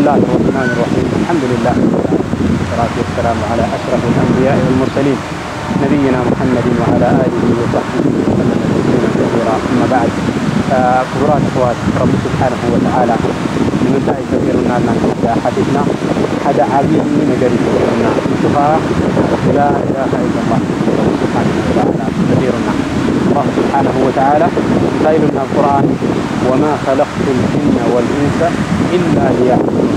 بسم الله الرحمن الرحيم. الحمد لله رب العالمين. والصلاة والسلام على أشرف الأنبياء والمرسلين، نبينا محمد وعلى آله وصحبه وسلم تسليما كثيرا. أما بعد، ክቡራት ኣሕዋት፣ ረቢ ስብሓንሁ ወተዓላ ንምንታይ እዩ ፈጢሩና ኢልና እንተ ሓቲትና፣ ሓደ ዓብዪ ነገር እዩ ፈጢሩና። ንሱ ኸዓ ላ ኢላሃ ኢለላህ እዩ። ረቢ ስብሓንሁ ወተዓላ ፈጢሩና። ኣላሁ ስብሓንሁ ወተዓላ እንታይ ኢሉና ኣብ ቁርኣን? وما خلقت الجن والإنس إلا ليعبدون።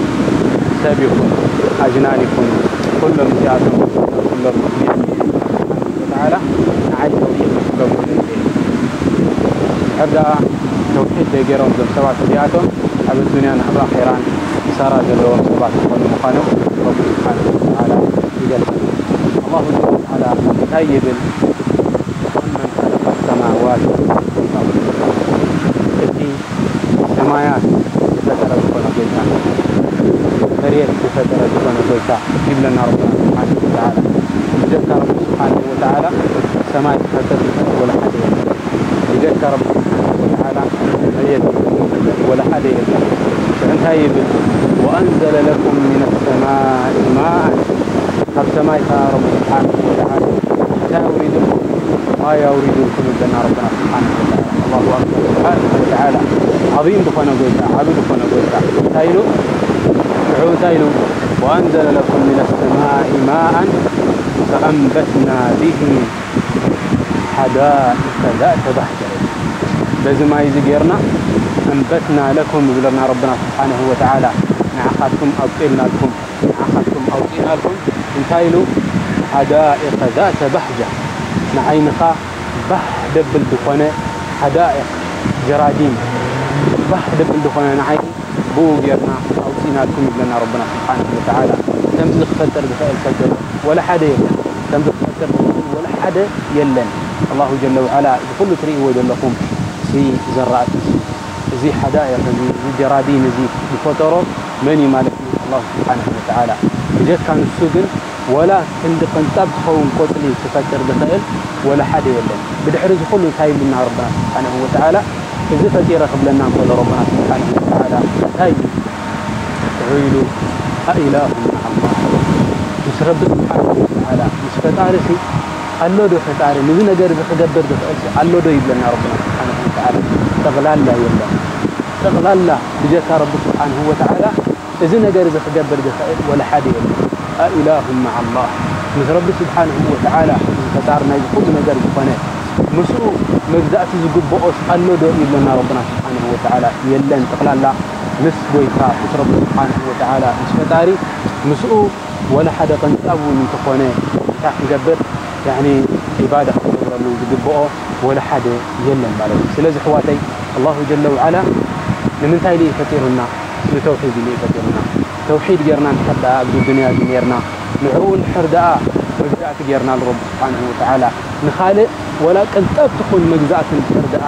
ሰብ ይኹን ኣጅናን ይኹኑ፣ ኩሎም እዚኣቶም፣ ኩሎም እዚኣቶም ስብሓንሁ ወተዓላ ንዓይ ተውሒድ ክገብሩኒ እየ። ድሕር ደኣ ተውሒድ ደይገይሮም እዞም ሰባት እዚኣቶም ኣብ ኣዱንያን ኣብ ኣኼራን ክሳራ ዘለዎም ሰባት ዝኾኑ ምዃኖም ረቢ ስብሓንሁ ወተዓላ ይገልጽ። ኣላሁ ጀለ ወዓላ እንታይ ይብል? أمن خلق السماوات والأرض። እቲ ሰማያት ዝፈጠረ ዝኾነ ጎይታ፣ መሬት ዝፈጠረ ዝኾነ ጎይታ ይብለና ረብና ስብሓንሁ ወተዓላ። ብጀካ ረቢ ስብሓንሁ ወተዓላ ሰማይ ክፈጥር ዝኽእል ወላ ሓደ የለን። ብጀካ ረቢ ስብሓንሁ ወተዓላ መሬት ክፈጥር ዝኽእል ወላ ሓደ የለን። ሽዑ እንታይ ይብል? وأنزل لكم من السماء ماء። ካብ ሰማይ ከኣ ረቢ ስብሓንሁ ወተዓላ እንታይ ኣውሪዱልኩም? ማይ ኣውሪዱልኩም ይብለና ረብና ስብሓንሁ ወተዓላ። ኣላሁ ኣክበር ስብሓንሁ ወተዓላ። ዓብዪ ዝኾነ ጎይታ፣ ዓብዪ ዝኾነ ጎይታ እንታይ ኢሉ? ሽዑ እንታይ ኢሉ? وأنزل لكم من السماء ماء فأنبتنا به حدائق ذات بهجة። በዚ ማይ እዚ ጌርና أنبتنا لكم ይብለና ረብና ስብሓንሁ ወተዓላ። ንዓኻትኩም ኣብቂልናልኩም፣ ንዓኻትኩም ኣውፂእናልኩም። እንታይ ኢሉ? حدائق ذات بهجة። ንዓይንኻ ባህ ደብል ዝኾነ ሓዳኢቕ ጀራዲን፣ ባህ ደብል ዝኾነ ንዓይኒ ብኡ ጌርና ኣውፂእናልኩም ይብለና ረብና ስብሓንሁ ወተዓላ። ከምዚ ክፈጥር ዝኽእል ሰብ ዘሎ ወላ ሓደ የለን። ከምዚ ክፈጥር ዝኽእል ወላ ሓደ የለን። ኣላሁ ጀለ ወዓላ እዚ ኩሉ ትርእይዎ ዘለኹም እዚ ዘራእቲ እዚ፣ እዚ ሓዳኢቕ እዚ፣ እዚ ጀራዲን እዚ ዝፈጠሮ መን እዩ ማለት እዩ? ኣላሁ ስብሓንሁ ወተዓላ። ብጀካ ንሱ ግን ወላ ክንዲ ቅንጣብ ትኸውን ቆጽሊ ክፈጥር ዝኽእል ወላ ሓደ የለን። ብድሕሪ እዚ ኩሉ እንታይ ይብልና ረብና ስብሓንሁ ወተዓላ? እዚ ፈጢረ ክብለና እንከሎ ረብና ስብሓንሁ ወተዓላ እንታይ እዩ? ሽዑ ኢሉ፣ أإله مع الله። ምስ ረቢ ስብሓንሁ ወተዓላ፣ ምስ ፈጣሪ ሲ ኣሎ ዶ ፈጣሪ? ነዚ ነገር እዚ ክገብር ዝኽእል ሲ ኣሎ ዶ ይብለና ረብና ስብሓንሁ ወተዓላ። ጠቕላላ የለን። ጠቕላላ ብጀካ ረቢ ስብሓንሁ ወተዓላ እዚ ነገር እዚ ክገብር ዝኽእል ወላ ሓደ የለን። أإله مع الله። ምስ ረቢ ስብሓንሁ ወተዓላ፣ እዚ ፈጣሪ ናይዚ ኩሉ ነገር ዝኾነ፣ ምስኡ መግዛእቲ ዝግብኦስ ኣሎ ዶ ይብለና ረብና ስብሓንሁ ወተዓላ። የለን። ጠቕላላ ምስ ጎይታ፣ ምስ ረቢ ስብሓንሁ ወተዓላ፣ ምስ ፈጣሪ፣ ምስኡ ወላ ሓደ ቅንጣብ እውን እንተኾነ እንታይ ክንገብር፣ ያዕኒ ዒባዳ ክንገብረሉ ዝግብኦ ወላ ሓደ የለን ማለት እዩ። ስለዚ ኣሕዋተይ፣ ኣላሁ ጀለ ወዓላ ንምንታይ ኢሉ እዩ ፈጢሩና? ንተውሒድ ኢሉ እዩ ፈጢሩና። ተውሒድ ጌርና እንድሕር ደኣ ኣብዚ ዱንያ እዚ ኔርና፣ ንዕኡ እንድሕር ደኣ መግዛእቲ ጌርናሉ ረቢ ስብሓንሁ ወተዓላ፣ ንኻልእ ወላ ቅንጣብ ትኹን መግዛእቲ እንድሕር ደኣ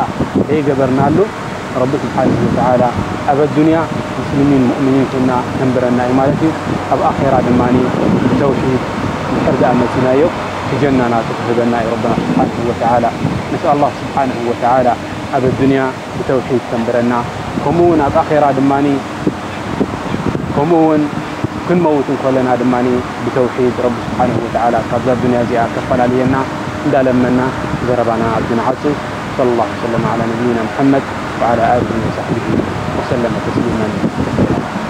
ዘይገበርናሉ፣ ረቢ ስብሓንሁ ወተዓላ ኣብ ኣዱንያ ሙስሊሚን ሙእሚኒን ኮይና ከንብረና እዩ ማለት እዩ። ኣብ ኣኼራ ድማ ብተውሒድ እንድሕር ደኣ መጺናዮ፣ እቲ ጀና ናቱ ክህበና እዩ ረብና ስብሓንሁ ወተዓላ። ነስኣል ኣላህ ስብሓንሁ ወተዓላ ኣብ ኣዱንያ ብተውሒድ ከንብረና፣ ከምኡ እውን ኣብ ኣኼራ ድማ፣ ከምኡ እውን ክንመውት እንከለና ድማ ብተውሒድ ረቢ ስብሓንሁ ወተዓላ ካብዛ ዱንያ እዚኣ ከፈላልየና እንዳለመና ዘረባና ኣብዚ ንዓጹ። صلى الله وسلم على نبينا محمد وعلى آله وصحبه وسلم تسليما كثيرا.